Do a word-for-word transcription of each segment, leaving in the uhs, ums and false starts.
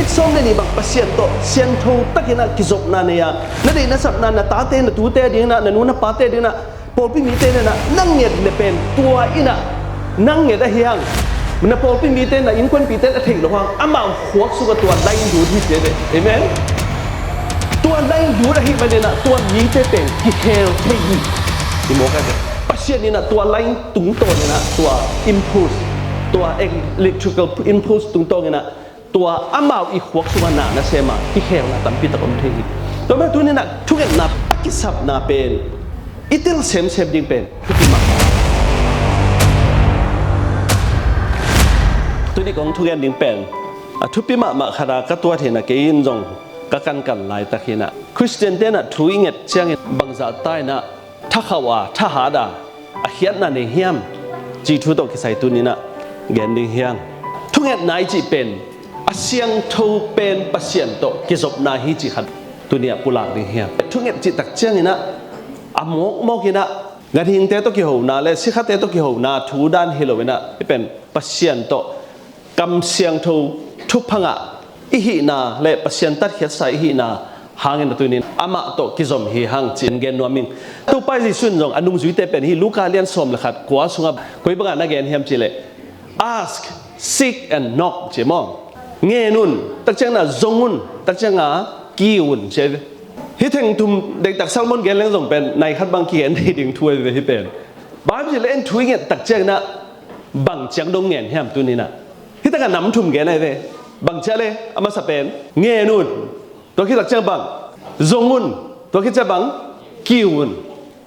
Sawm le nih bang Pasian tawh siangtho takin ah kizopna nei a, na deih na sapna, na tate na tute dingin ah, na nu na pate dingin ah, pawlpi mite dingin ah na nget le pen tua in ah na nget ahi hang, na pawlpi mite, na innkuanpihte in a theih loh hang amau khuak sungah tua line lut hi ci ve. Amen. Tua line lut ahih manin ah tua mite pen kikhel thei hi. I mawk a ve. Pasian in ah tua line tungtawn in ah tua impulse, tua electrical impulse tungtawn in ah tua amau i khuak sungah na na sem a, kikhelna tampi tak om thei hi. Tua mah tuni in ah thungetna a kisapna pen i tel semsem ding pen thupi mah. Tuni kong thungen ding pen a thupi mahmah khat a ka tuat hi in ah, kei in zong ka kankan laitak hi in ah, Khristian te in ah thu i nget ciangin bangzah ta in ah thakhauh a, thahat a, a khiatna nei hiam cih thu tawh kisai tuni in ah gen ding hi hang. Thungetna i cih pen a siangtho pen Pasian tawh kizopna hi cih khat tuni ah pulak ding hi hang. Thunget cih tak ciangin ah a mawkmawk in ah ganhingte tawh kihona le sikhate tawh kihona thu dan hi lo in ah, hih pen Pasian tawh kam siangtho thupha ngah i hihna le Pasian tatkhiatsa i hihna hangin a tuni in amah tawh kizom hi hang ci-in gen nuam ing. Topa Jesuh in zong a nungzuite pen hih Luka lian sawm le khat kua sungah koi bangah na gen hiam cih leh, "Ask, seek and knock," ci maw. Ngen un, tak ciangin ah zong un, tak ciangin ah kiu un ci. Hih theng thum deihtak sermon gen leng zong pen nai khat bang kigen thei ding thu ahi ve hih pen. Bang hang hiam cih leh en thu i nget tak ciangin ah bang ciang dong ngen hiam tuni in ah. Hih takah nam thum gen ahi ve. Bang ci a le, a masa pen ngen un. Tua khit tak ciang bang, zong un. Tua khit ciang bang, kiu un.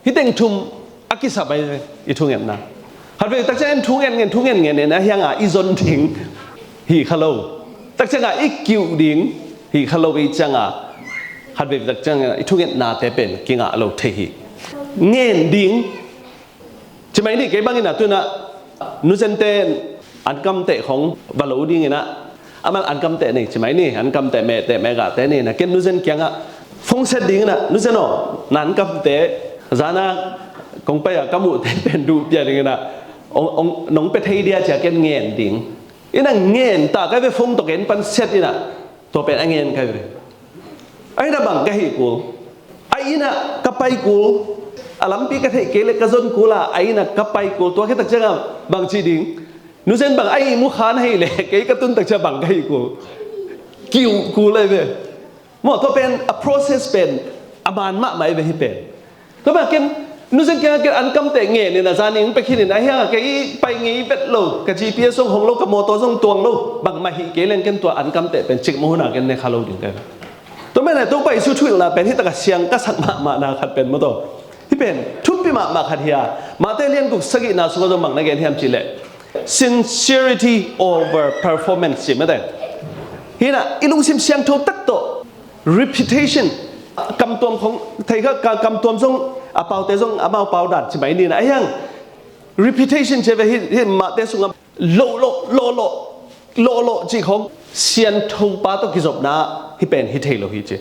Hih teng thum a kisap ahi ve i thungetna. Khatvei tak ciang en thu ngen ngen, thu ngen ngen in ah ahi hang a i zon ding hi kha lo. Tak ciang a i kiu ding hi kha lo, i ciang a khatvei tak ciang a i thungetnate pen kingah lo thei hi. Ngen ding Ci mai ni, kei bangin ah tu-in ah nuzente ankamteh khong va lo dingin ah, amah ankamteh nei ci mai ni, ankamteh mehteh mehgahte ni-in ah, ken nuzen kiangah phone set dingin ah, "Nuzen aw, na ankamteh zana kong pai-a ka muhte pen duh pia dingin ah, ong, ong, nong pia thei dia," ci-a ken ngen ding. In ah ngen ta ka ve, phone tawh ken pan set in ah, tua pen a ngen ka ve. A inn ah bang ka hih kul, a inn ah ka pai kul, a lampi ka theih kei leh ka zon kul a, a inn ah ka pai kul. Tua khit tak ciangah bang ci ding? Nuzen bang a ihmu kha na hih leh kei ka tun tak ciang bang ka hih kul? Kiuh kul ahi ve. Maw, tua pen a process pen a man mahmah ahi ve hih pen. Tua bang ken nuzen kiangah ken ankamteh ngen in ah, zan in pia khin in ah, ahi hangah kei pai ngei vet lo, ka G P S zong hong lo, ka mawtaw zong tuang lo, bangmah hih kei leng ken tua ankamteh pen cikmah hun ah ken ne kha lo ding ka hi. Tua manin ah Topa Jesuh thuhilhna pen hih takah siang ka sak mahmahna khat pen maw, tua hih pen thupi mahmah khat hi a, Matthai lian guk sagihna sungah zong bang na gen hiam cih leh, sincerity over performance ci mate. Hi in ah i lungsim siangtho tak tawh repetition, kamtuam khong thei kha, ka, kamtuam zong a paute zong amau pau dan ci mai ni-in ah, ahi hang repetition ci ve hih, hih Matthai sungah lawhlawh, lawhlawh, lawhlawh cih khong siangtho pa tawh kizopna hih pen hi thei lo hi ci.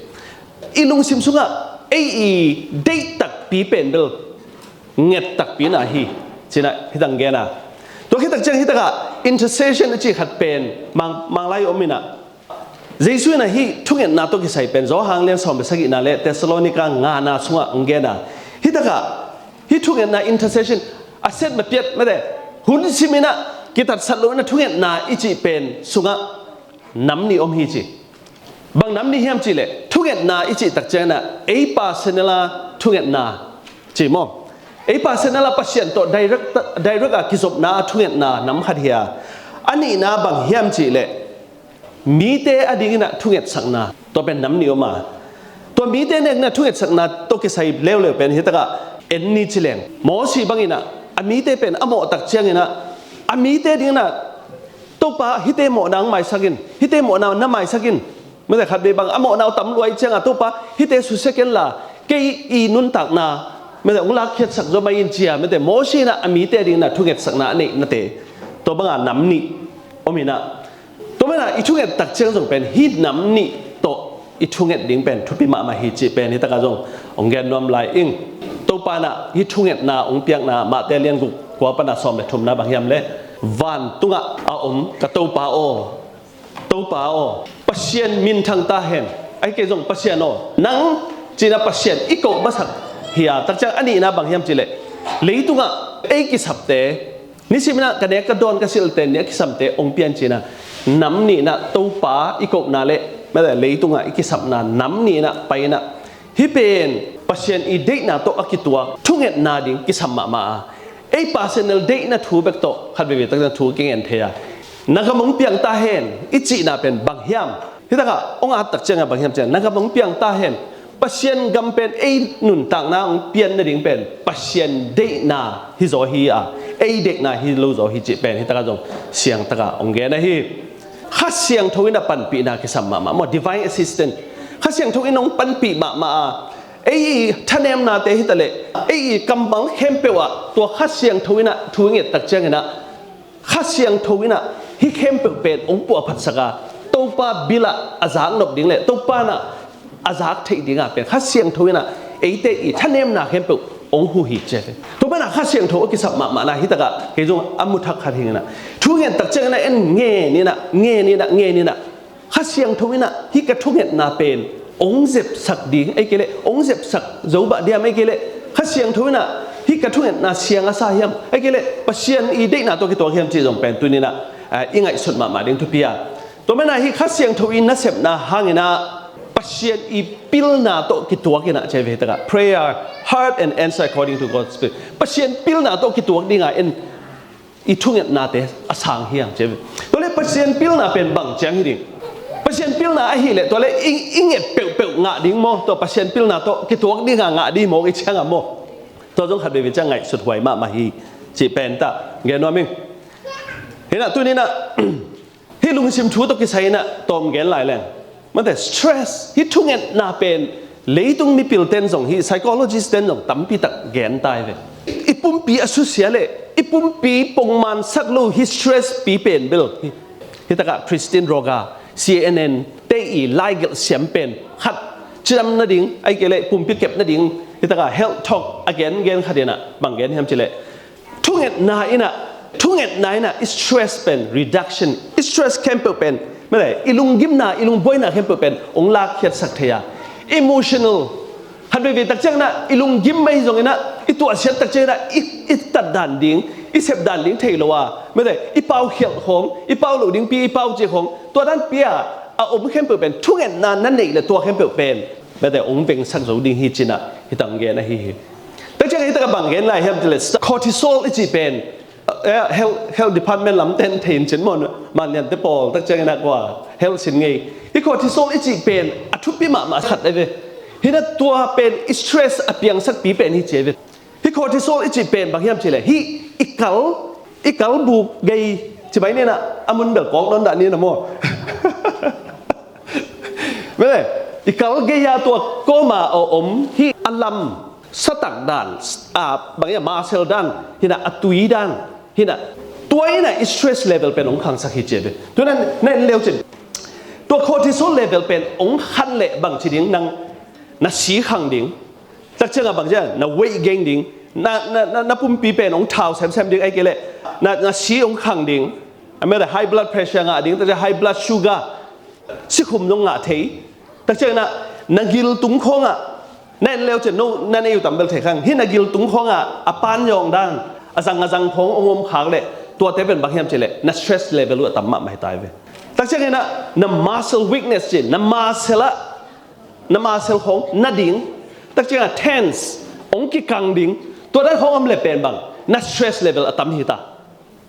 I lungsim sungah ei i deih takpi pen bel nget takpi na hi ci-in ah hih tang gen a. Tua khit tak ciang hih takah intercession a cih khat pen mang, Manglai om in ah, Jesuh in ah hih thungetna tawh kisai pen Johan lian sawm le sagihna le Thessalonika ngana sungah hong gen a. Hih takah hih thungetna, intercession, a set ma piat mate, hun sim in ah kitatsat lo in ah thungetna i cih pen sungah nam nih om hi ci. Bang nam nih hiam cih leh, thungetna i cih tak ciangin ah ei personal a thungetna ci maw, ei personal a Pasian tawh direct, direct a kizopna a thungetna nam khat hi a. A nihna bang hiam cih leh, mite adingin ah thungetsakna, tua pen nam nih om a. Tua mite nekna thungetsakna tawh kisai leuleu pen hih takah en ni ci leng, Mosi bangin ah a mite pen a mawh tak ciangin ah a mite dingin ah, "Topa, hihte mawhna hong maisak in, hihte mawhna na maisak in." Mate, khatvei bang a mawhna uh tam lua ahih ciangah, "Topa, hihte susia ken la, kei i nuntakna mate hong lakkhiatsak zaw mai in," ci-a mate, Mosi in ah a mite dingin ah thungetsakna a neihnate, tua banga nam nih om in ah, tua manin ah i thunget tak ciang zong pen hih nam nih tawh i thunget ding pen thupi mahmah hi cih pen hih takah zong hong gen nuam lai ing. Topa in ah hih thungetna hong piakna, Matthai lian guk kua pan a sawm le thumna bang hiam leh, "Vantungah a om ka Topa aw, Topa aw, Pasian minthang ta hen. Ahih kei zong Pasian aw, nang ci-in ah Pasian i koh masak hi a, takciang a nihna bang hiam cih leh, leitungah ei kisapte, nisimin ah ka nek ka dawn ka silhte nih a kisamte hong pia in ci-in ah, nam nihna Topa i kohna le, mate, leitungah i kisapna nam nihna pai-in ah, hih pen Pasian i deihna tawh a kituak thungetna ding kisam mahmah a, ei personal deihna thu bek tawh khat veivei takciang thu kingen thei a, na gam hong piang ta hen i cihna pen bang hiam? Hih takah hong at takciangah bang hiam cih leh, na gam hong piang ta hen. Pasian gam pen ei nuntakna hong pian nading pen Pasian deihna hi zaw hi a, ei deihna hi lo zaw hi cih pen hih takah zong siangtakah hong gen ahi. Kha Siangtho in ah panpihna kisam mahmah maw, divine assistance. Kha Siangtho in hong panpih mahmah a, ei i thanemnate hi taleh, ei i kammal khempeuh ah tua Kha Siangtho in ah thu i nget takciangin ah, Kha Siangtho in ah hih khempeuh pen hong puahphatsak a, Topa bil ah a zaknop ding le Topa in ah a zak theih dingah pen Kha Siangtho in ah eite i thanemna khempeuh hong huh hi ci hi. Tua banah Kha Siangtho a kisap mahmahna hih takah kei zong a muthak khat hi ing in ah, thu ngen takciangin ah en ngen in ah, ngen in ah, ngen in ah, Kha Siangtho in ah hih ka thungetna pen hong zepsak ding, ahih kei leh hong zepsak zo bah diam, ahih kei leh Kha Siangtho in ah hih ka thungetna siang a sa hiam, ahih kei leh Pasian i deihna tawh kituak hiam cih zong pen tuni-in ah, ah, i ngaihsut mahmah ding thupi a. Tua manin ah hih Kha Siangtho i nasepna hangin ah Pasian i pilna tawh kituak in ah ci hi ve, hih takah prayer, heart and answer according to God's will. Pasian pilna tawh kituak dingah en i thungetnate a sang hi hang ci hi. Tua leh Pasian pilna pen bang ciang hi ding? Pasian pilna ahih leh tua leh i, i nget peuhpeuh ngah ding maw? Tua Pasian pilna tawh kituak dingah ngah ding maw, i ciangah maw? Tua zong khat veivei ciang ngaihsut huai mahmah hi cih pen tah gen nuam ing. Hi in ah tuni-in ah hih lungsim thu tawh kisai-in ah tawm gen lai leng, mate, stress, hih thungetna pen leitung mipilte'n zong, hih psychologistte'n zong tampi tak gen ta hi ve. I pumpi a susia leh i pumpi pongmansak lo hih stress pi pen bel, hih, hih takah Christine Roga, C N N te i laigelh siam pen khat, cidam nading, ahih kei leh pumpi kep nading, hih takah health talk a gengen khat in ah bang gen hiam cih leh, thungetna in ah, thungetna in ah i stress pen reduction, i stress khempeuh pen, mate, i lunggimna, i lungbuaina khempeuh pen hong lakkhiatsak thei a. Emotional, khat veivei takciangin ah i lunggim ahi zongin ah, i tuahsiat takciangin ah i, i tatdan ding, i sepdan ding thei lo a, mate, i paukhialh khawng, i pau loh dingpi i pau cih khawng, tua danpi a a om khempeuh pen thungetna na neih leh tua khempeuh pen, mate, hong vengsak zo ding hi ci-in ah hih tang gen ahi hi. Takciang hih takah bang gen lai hiam cih leh, cortisol i cih pen, eh, health, health department lamte'n thei in cin maw, manliante pawl takciangin ah kua health sin ngei. Hih cortisol i cih pen a thupi mahmah khat ahi ve. Hi in ah tua pen i stress a piangsakpi pen hi ci hi ve. Hih cortisol i cih pen bang hiam cih leh, hih i kal, i kal buk gei ci mai ni in ah, a mun bel kawk nawn dah ni in ah maw. Mate, i kal gei a tua kawma a om hih a lam, satak dan, a, bang hiam, muscle dan, hi in ah a tui dan, hi in ah tua in ah i stress level pen hong khangsak hi ci hi ve. Tu-in ah na en leu cin, tua cortisol level pen hong khan leh bangci ding, nang na si khang ding. Takciangah bang ci a, na weight gain ding, na, na, na, na pumpi pen hong thau semsem ding, ahih kei leh na, na si hong khang ding. A, mate, high blood pressure ngah ding, takciang high blood sugar, sikhum zong ngah thei. Takciangin ah na gil tung khawngah, na en leu cin, no na nei uh tam bel thei khang, hih na gil tung khawngah a panyawng dan, a zang a zang khawng hong om khak leh, tuate pen bang hiam cih leh na stress level uh a tam mahmah hi ta hi ve. Takciangin ah na muscle weakness ci, na muscle ah, na muscle khawng na ding, takciangah tense, hong kikang ding, tua dan khawng om leh pen bang, na stress level a tam hi ta.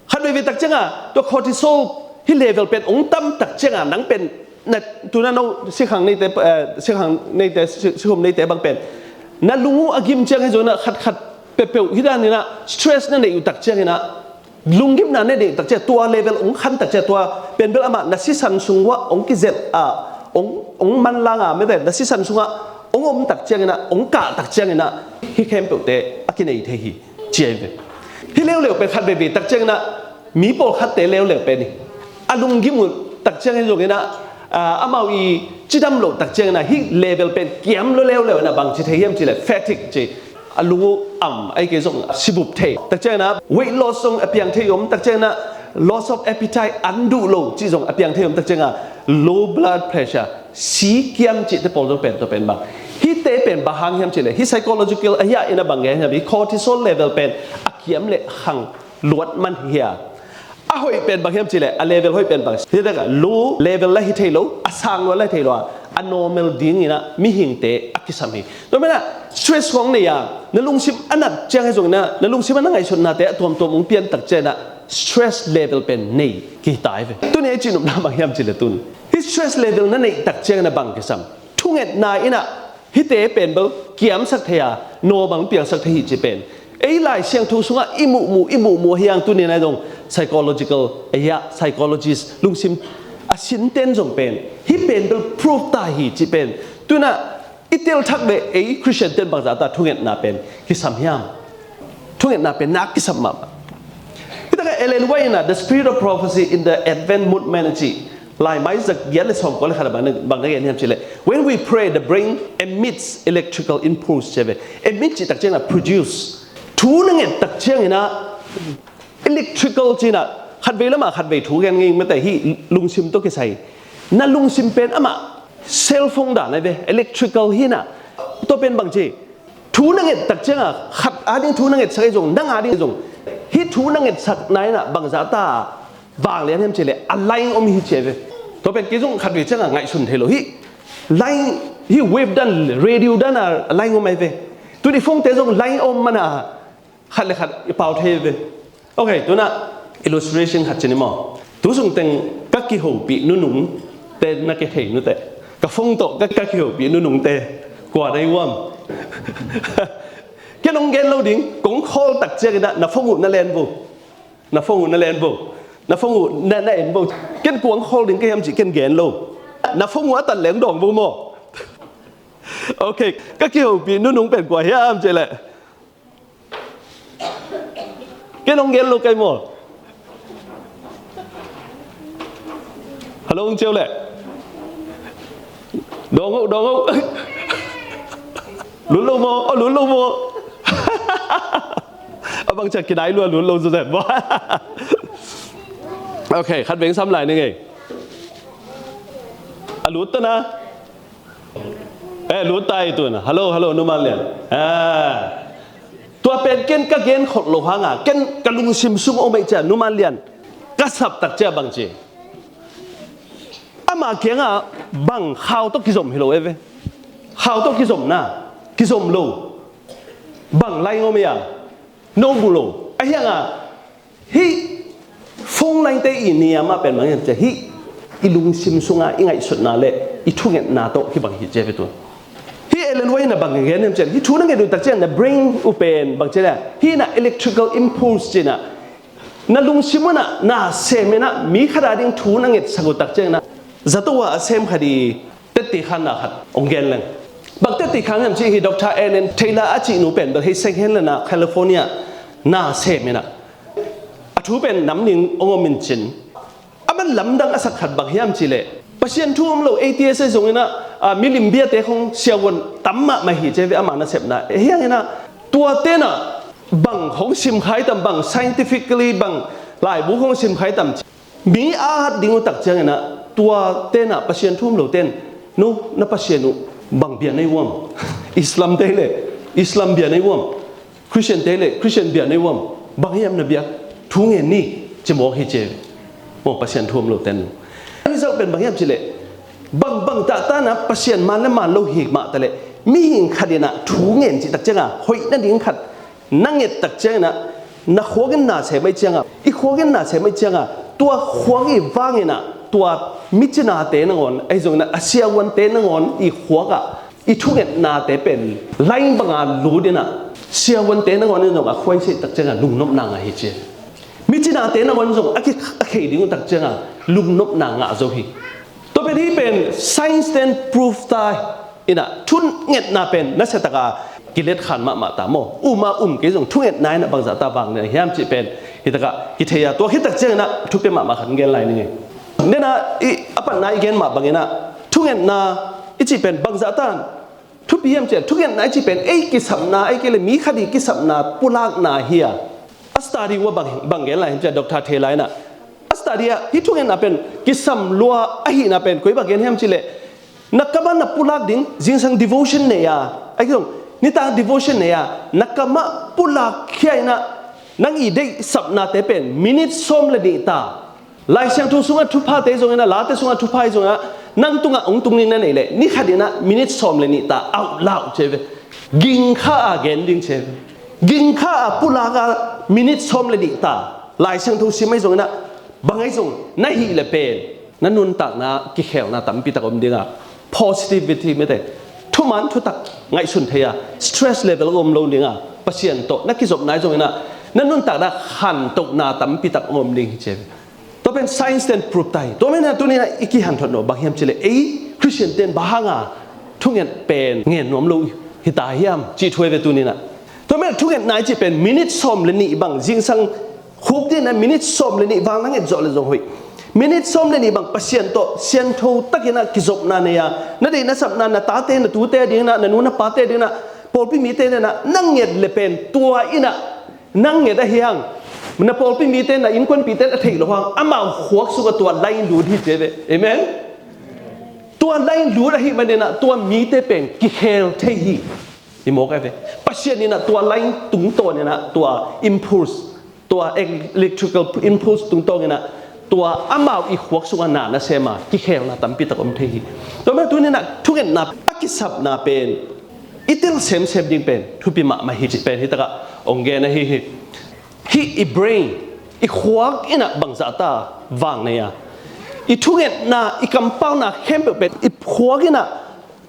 Khat veivei takciangah tua cortisol hih level pen hong tam takciangah nang pen, na, tu-in ah no sikhang neite, eh, sikhang neite, si-, sikhum neite bang pen, na lung uh a gim ciang hi zongin ah khatkhat peuhpeuh hih danin ah stress na neih uh takciangin ah, lunggimna na neih uh takciang, tua level hong khan takciang, tua pen bel amah na sisan sung uah hong kizelh a, hong, hong manlang a, mate, na sisan sungah hong om takciangin ah, hong kah takciangin ah hih khempeuhte a kinei thei hi ci hi ve. Hih leuleu pen khat veivei takciangin ah mi pawlkhatte leuleu pen hi, a lunggim uh takciang hi zongin ah, ah, amau i cidam loh takciangin ah hih level pen kiam lua leuleu in ah bangci thei hiam cih leh fatigue ci, a lung uh am, ahih kei zong sibup thei. Takciangin ah weight loss zong a piang thei om, takciangin ah Loss of appetite, an duh lo cih zong a piang thei om tak cianga, low blood pressure, si kiam cihte pawl zong pen tua pen bang. Hihte pen bang hang hiam cihleh, hih psychological a hia in a bang gen hiam, hih cortisol level pen a kiam le khang luat man hi a. A hoih pen bang hiam cihleh, a level hoih pen bang. Hih takah low level la hi thei lo, a sang luat la hi thei lo a, a normal dingin a mihingte a kisam hi. Tua manin a stress khong nei a, na lungsim a nat ciang hi zongin a, na lungsim a na ngaihsutnate a tuamtuam hong pian tak ciangin a stress level pen nei kihi ta hi ve. Tuni a i cihnopna bang hiam cihleh tun, hih stress level na neih tak ciangin a bang kisam, thungetna in a hihte pen bel kiamsak thei a, naw bang piangsak thei hi cih pen ei Lai Siangtho sungah i muhmuh, i muhmuh ahi hang tuni a zong psychological, a hia, psychologist lungsim a sinten zong pen hih pen bel proof ta hi cih pen tuni a i telthak le ei Christian ten bangzah ta thungetna pen kisam hiam? Thungetna pen nak kisam mahmah. Hih takah Ellen White in a The Spirit of Prophecy in the Advent Movement a cih, Laimai za giat le sawmkua le khat a bang na, bang na gen hiam cihleh, when we pray, the brain emits electrical impulse ci ve. Emit cih tak ciangin a produce. Thu na nget tak ciangin a electrical ci-in a khatvei lam a khatvei thu gen ngei mate, hih lungsim tawh kisai. Na lungsim pen amah cell phone dan a ve, electrical hi-in a. Tua pen bang ci, thu na nget tak cianga khat ading thu na ngetsak ahi zong, nang ading zong, hih thu na ngetsakna in a bangzah ta vanglian hiam cihleh a line om hi ci a ve. Tua pen kei zong khatvei cianga ngaihsun thei lo, hih line, hih wave dan, radio dan a line om ahi ve. Tuni phone te zong line om man a khat le khat i pau thei ve. Ok, tuni a illustration khat ci ni maw. Tu sung teng ka kihopih nunungte na kithei nuteh, ka phone tawh ka, ka kihopih nunungte kua na hi uam? Ken hong gen lo ding, kong call tak ciangin a na phone uh na len vo. Na phone uh na len vo. Na phone uh na, na en vo. Ken kua hong call ding ka hiam cih ken gen lo. Na phone uh a tan leng dawng vo maw. Ok, ka kihopih nunung pen kua hiam cihleh, ken hong gen lo kei maw. Hello, hong ciau leh. Dawng oh, dawng oh. Lut lo maw? Oh, lut lo maw? A bang ciah kinai lua, lut lo zuzet maw? Ok, khat veng sam lai ni ngei. A lut ta na. Eh, lut ta i tun. Hello, hello, Nu Man Lian. Ah. Tua pen ken ka gen khol lo hanga, ken ka lungsim sung om ei cia, Nu Man Lian ka sap tak cia bang ci. Ama kianga bang khau tawh kizom hi lo e ve. Khau tawh kizomna, kizom lo. Bang lai ngom ia, no bu lo. Ahianga, hih phone line te i niam a pen bang hiam cia, hih i lungsim sunga i ngaihsutna le i thungetna tawh kibang hi cia ve tu. Hih Ellen White na bang gen hiam cia, hih thu na nget uh tak ciang na brain uh pen bang cia le, hih na electrical impulse cina, na lungsim una na sem ina mi khat a ding thu na ngetsak uh tak ciang na, zato a a sem khat i tetti khan na khat ong gen leng. Bang tetti khan hiam ci hi, Doctor Ellen Taylor a cih nu pen bel hei second hand le na California na sem ina, a thu pen nam ning ong om in cin. A man lamdang a sak khat bang hiam ci le, Pasian thu om lo, atheist zong ina, a, milim biate khong siavuan tam mahmah hi cia ve ama nasepna. Hiang ina, tua tena bang khong sim khai tam, bang scientifically, bang laibu khong sim khai tam. Mi a hat ding uh tak ciang ina, tua tena Pasian thu om lo ten, no, na Pasian uh bang bia nei uam? Islam te le, Islam bia nei uam? Christian te le Christian bia nei uam? Bang hiam na bia? Thu ngen ni, ci mawk hi cia ve. Maw, Pasian thu om lo ten. Result pen bang hiam ci le, bang bang ta ta na Pasian man le man lo hi mah ta le, mihing khat ina thu ngen ci tak cianga hoih na ding khat na nget tak ciang ina, na khuak in na sem ei cianga, i khuak in na sem ei cianga, tua khuak i vang ina, tua micinate nangawn, ahi zong ina, a siavuante nangawn i khuak ah i thungetnate pen line banga lut ina, siavuante nangawn in zong a khuai sei tak cianga lungnopna ngah hi cia. Micinate nangawn zong a ki, a khei ding uh tak cianga lungnopna ngah zo hi. Tua pen hih pen science ten proof ta ina, thungetna pen nasia taka kilet khan mahmah ta maw. Um a um kei zong thungetna ina bangzah ta vang ina hiam cih pen hih taka kithei a, tua khit tak ciang ina thupi mahmah khat gen lai ni ngei. Nena i a patna i gen mah bang ina, thungetna i cih pen bangzah ta thupi hiam cia, thungetna i cih pen ei kisapna, ei kei le mi khat i kisapna pulakna hi a. A study uh a bang, bang gen lai hiam cia, Doctor Taylor ina, A study ah hih thungetna pen kisam lua ahihna pen koi bang gen hiam cih leh, na kamah na pulak ding, zingsang devotion nei a, a kizong, nitak devotion nei a, na kamah pulak khia in ah, nang i deihsaknate pen minit sawm le nih ta, Lai Siangtho sungah thuphate zong in ah, late sungah thupha hi zong in ah, nang tungah hong tung ding na neih leh, ni khat in ah minit sawm le nih ta, out loud ci ve. Ging kha a gen ding ci ve. Ging kha a pulak a minit sawm le nih ta Lai Siangtho sim ahi zong in ah, bang ahi zong na hih leh pen na nuntakna kikhelna tampi tak om ding a, positivity mite, thuman thutak ngaihsun thei a, stress level om lo ding a, Pasian tawh na kizopna ahi zong in ah, na nuntakna khantohna tampi tak om ding hi ci ve. Tua pen science ten proof ta hi. Tua manin ah tuni in ah i kihanthawn nop bang hiam cih leh, ei Christian ten bang hang a thunget pen ngen nuam lo hi ta hiam cih thu hi ve tuni in ah. Tua manin ah thungetna i cih pen minit sawm le nih bang, zingsang khukdin ah minit sawm le nih val na nget zawh leh zong hoih. Minit sawm le nih bang Pasian tawh siangtho takin ah kizopna nei a, na deih na sapna, na tate na tute ding in ah, na nu na pate ding in ah, pawlpi mite ding in ah na nget leh pen tua in ah nang nget ahi hang, na pawlpi mite, na innkuanpihte a theih loh hang, amau khuak sungah tua line lut hi ci ve. Amen. Tua line lut ahih manin ah tua mite pen kikhel thei hi. I mawk ahi ve. Pasian in ah tua line tungtawn in ah, tua impulse, tua electrical impulse tungtawn in ah, tua amau i khuak sungah na nasem a, kikhelna tampi tak om thei hi. Tua manin ah tuni in ah thungetna a kisapna pen i tel semsem ding pen thupi mahmah hi cih pen hi takah hong gen ahi hi. Hih i brain, i khuak in ah bangzah ta vang nei a, i thungetna, i kampauna khempeuh pen i khuak in ah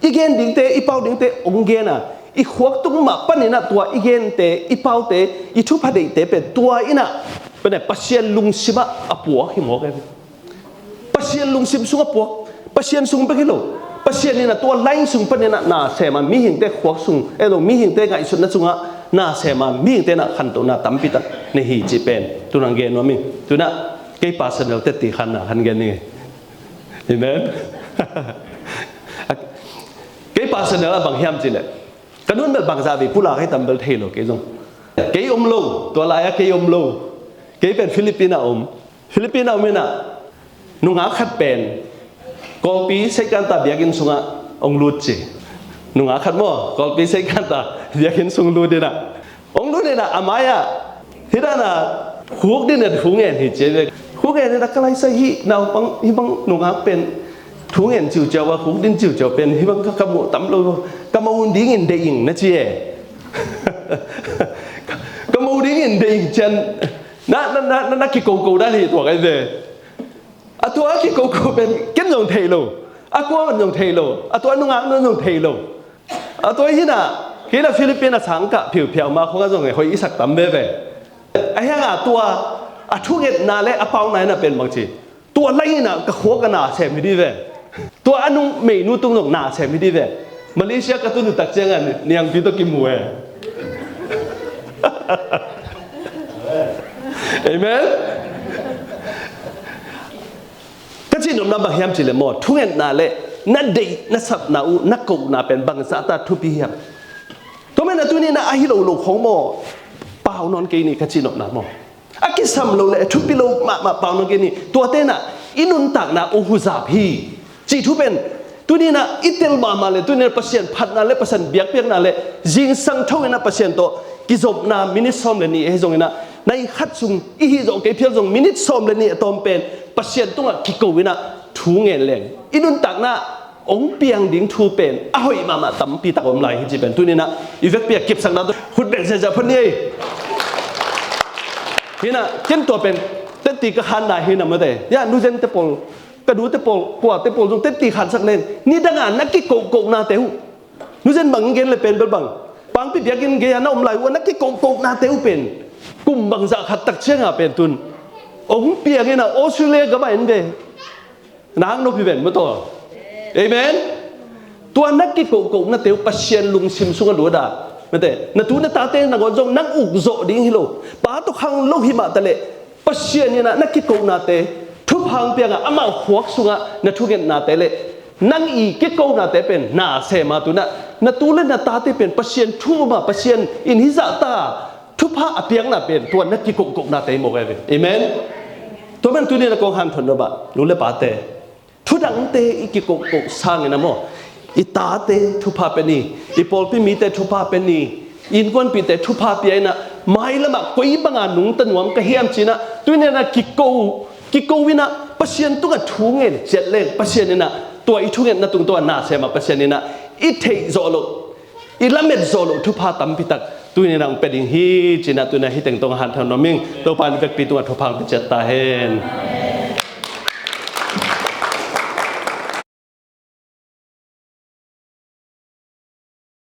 i gen dingte, i pau dingte hong gen a, i khuak tung mah panin ah tua i gente, i paute, i thupha deihte pen tua in ah, pen Pasian lungsim ah a puak hi mawk e. Pasian lungsim sungah puak, Pasian sung bek hi lo. Pasian in ah tua line sung panin ah nasem a, mihingte khuak sung, eh lo, mihingte ngaihsutna sungah nasem a, mihingte in ah khantohna tampi tak nei hi cih pen tu-in hong gen nuam ing. Tu-in ah kei personal tetti khanna khan gen ning e. Amen. Kei personal ah bang hiam cih leh, ka nu'n bel bangzah vei pulak hi tam bel thei lo kei zong. Kei om lo, tua lai-ah kei om lo. Kei pen Philippines ah om. Philippines ah om in ah, nungak khat pen Kawlpi Seikanta biakinn sungah hong lut ci. Nungak khat maw, Kawlpi Seikanta biakinn sung lut in ah, hong lut in ah, a mai-ah hih dan a khukdin ah thu ngen hi ci ve. Khukdin in ah, ka lai sai hih naupang, hih bang nungak pen thu ngen ciuciau a, khukdin ciuciau pen hih bang ka, ka muh tam lo, ka mo dingin deih ing na ci e. Ka mo dingin deih ing ciang na, na, na, na, na kikoko dan hi tua kai ve. A tua a kikoko pen ken zong thei lo, a kua man zong thei lo, a tua nungak nu'n zong thei lo. A tua hi in ah, kei in ah Philippines ah sang kah phiuphiau ma khong ah zong hoih i sak tam veve. Ahi hang a tua a thungetna le a pauna in ah pen bang ci, tua lai in ah ka khuak ah nasem hi di ve. Tua a nungmeinu tung zong nasem hi di ve. Malaysia ka tun uh tak ciangin niangpi tawh kimu e. Amen. Ka cih nopna bang hiam cih leh maw, thungetna le na deih na sapna uh na kohna pen bangzah ta thupi hiam? Tua manin ah tuni in ah ahi lo lo khong maw, pau nawn kei ni ka cih nopna maw. A kisam lo le a thupi lo mahmah pau nawn kei ni. Tuate in ah i nuntakna uh huzap hi cih thu pen tuni in ah i tel mahmah le, tuni in ah Pasian phatna le Pasian biakpiakna le zingsang tho in ah Pasian tawh kizopna minit sawm le nih ahi zong in ah, nai khat sung i hih zawh kei phial zong minit sawm le nih a tawm pen Pasian tungah kiko in ah thu ngen leng, i nuntakna hong piang ding thu pen a hoih mahmah tampi tak om lai hi cih pen tuni in ah i vekpi a kipsakna tawh khut beng ziahziah phot ni ei. Hi in ah ken tua pen tetti ka khanna hi in ah mate. Ya, nuzen te pawl, ka du te pawl, kua te pawl zong tetti khansak leng, nidang a na kikohkohnate uh, nuzen bang gen le pen bel bang, pangpi biakinn gei a na om lai uh a na kikohkohnate uh pen kum bangzah khat tak ciang a pen tun hong piang in ah Australia gam ah en ve. Na hang nop hi ven maw taw. Amen. Tua na kikohkohnate uh Pasian lungsim sungah lut a, mate, na tu na tate nangawn zong nang uk zawh ding hi lo. Pa tawh khang lo hi mah ta leh, Pasian in ah na kikohnate thupha hong piang a, amau khuak sungah na thungetnate le nang i kikohnate pen nasem a, tu-in ah na tu le na tate pen Pasian thu om a, Pasian in hih zah ta thupha a piakna pen tua na kikohkohnate hi mawk e ve. Amen. Tua man tuni-in ah kong hanthawn nop ah, nu le pate, thudangte i kikohkoh sangin ah maw, i tate thupha pia ni, i pawlpi mite thupha pia ni, i innkuanpihte thupha pia in ah, mailam ah koi banga nungta nuam ka hiam ci-in ah, tuni-in ah kiko, kiko in ah Pasian tungah thu ngen ciat leng, Pasian in ah tua i thungetna tungtawn ah nasem ah Pasian in ah i theih zawh loh, i lamet zawh loh thupha tampi tak tuni-in ah hong pia ding hi ci-in ah tuni-in ah hih teng tungah hanthawn nuam ing. Topa in vekpi tungah thupha hong pia ciat ta hen.